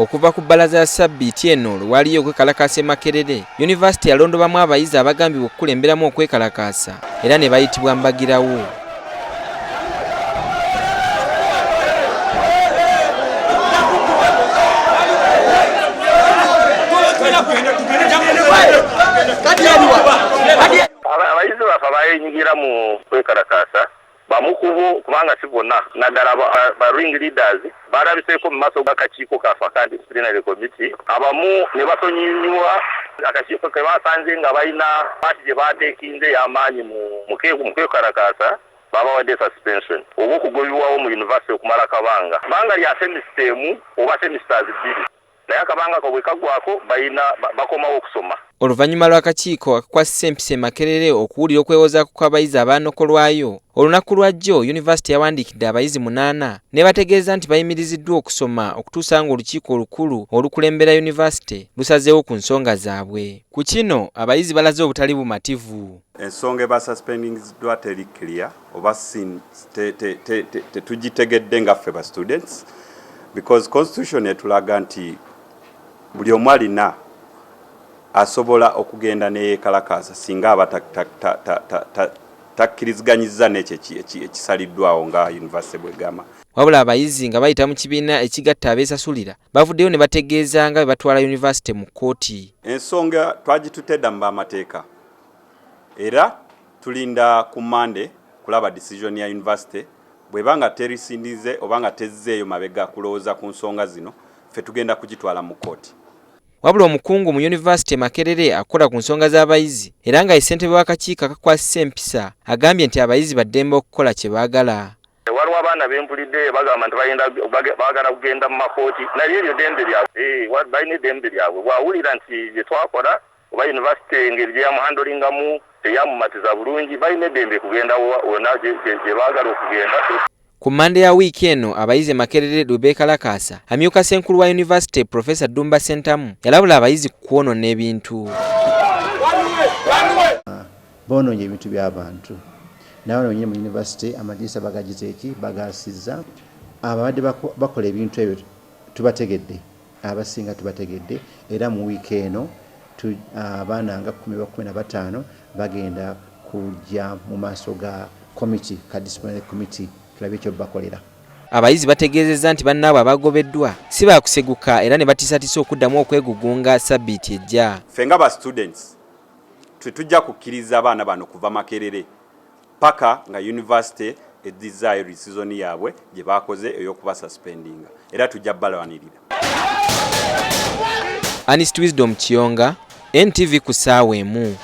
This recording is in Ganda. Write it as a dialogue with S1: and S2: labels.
S1: Okuva ku bbalaza ya ssabbiiti eno lwe waaliyo okwekalakaasa e Makerere, yunivasite yalondobamu abayizi abagambibwa okukulemberamu okwekalakaasa era ne bayitibwa mbagirawo.
S2: Abayizi baffe abayenyigira mu kwekalakaasa bamu ku bo, kubanga si bonna, naddala ba ring leaders balabiseeko mu maaso g'akakiiko kaffe aka disciplinary committee, abamu ne basonyiwa akakiiko ke basanze nga balina part gye bateekinze ey'amaanyi mu kwekalakaasa, babawadde suspension oba okugobibwawo mu university okumala kabanga, banga lya semester emu oba semesters 2, naye akabanga ko bwe kaggwako balina bakomawo okusoma.
S1: Oluvannyuma lw'akakiiko akakwasisa empisa e Makerere okuwulira okwewozaako kw'abayizi abaanokolwayo, olunaku lwa jjo yunivasite yawandiikidde abayizi 8 n'ebategeeza nti bayimiriziddwa okusoma okutuusa ng'olukiiko olukulu olukulembera yunivasite lusazeewo ku nsonga zaabwe. Ku kino abayizi balaze obutali bumativu.
S3: Ensonga ebasuspendingiddwa teri clear oba tetugitegedde nga ffe ba students, because constitution etulaga nti buli omu alina asobola okugenda neyekalakaasa singa aba takkiriziganyizza n'ekyo ekisaliddwawo nga university bwegamba.
S1: Wabula abayizi nga bayita mu kibiina ekigatta abeesasulira bavuddeyo ne bategeeza nga bwe batwala yunivasite mu kkooti.
S3: Ensonga twagitutte dda mu b'amateeka era tulinda ku Monday kulaba decision ya university. Bw'eba nga terisindize oba nga tezzeeyo mabega kulowooza ku nsonga zino, ffe tugenda kugitwala mu kkooti.
S1: Wabula omukungu mu yunivasite Makerere akola ku nsonga z'abayizi era nga ye ssentebe w'akakiiko akakwasisa empisa agambye nti abayizi baddembe okukola kye baagala.
S2: Waliwo abaana bempulidde bagamba nti baagala kugenda mu makooti, naye eryo ddembe lyabwe, balina eddembe lyabwe. Bw'awulira nti bye twakola oba yunivasite engeri gye yamuhandolingamu teyamumatiza bulungi, balina eddembe kugenda wonna gye baagala okugenda.
S1: Ku Mmande ya wiiki eno abayizi e Makerere lwe beekalakaasa, amyuka ssenkulu wa yunivasite Profesa Ddumba Ssentamu yalabula abayizi ku kwonoona ebintu.
S4: Boonoonye ebintu by'abantu. Naye wano wennyini mu yunivasite amadirisa bagagize eki bagaasizza. Ababadde bakola ebintu ebyo tubategedde, abasinga tubategedde, era mu wiiki eno abaana nga 10 oba 15 bagenda kujja mu maaso ga committee, ka disciplinary committee, tulabe ekyo bakolera.
S1: Abayizi bategeezezza nti bannaabwe abagobeddwa si baakuseguka era ne batiisatiisa okuddamu okwegugunga ssabbiiti ejja.
S3: Ffe nga ba students tetujja kukkiriza abaana bano kuva Makerere paka nga university eddizaayo decision yaabwe gye baakoze ey'okubasuspendinga, era tujja balwanirira.
S1: Anist Wisdom Kiyonga, NTV ku ssaawa emu.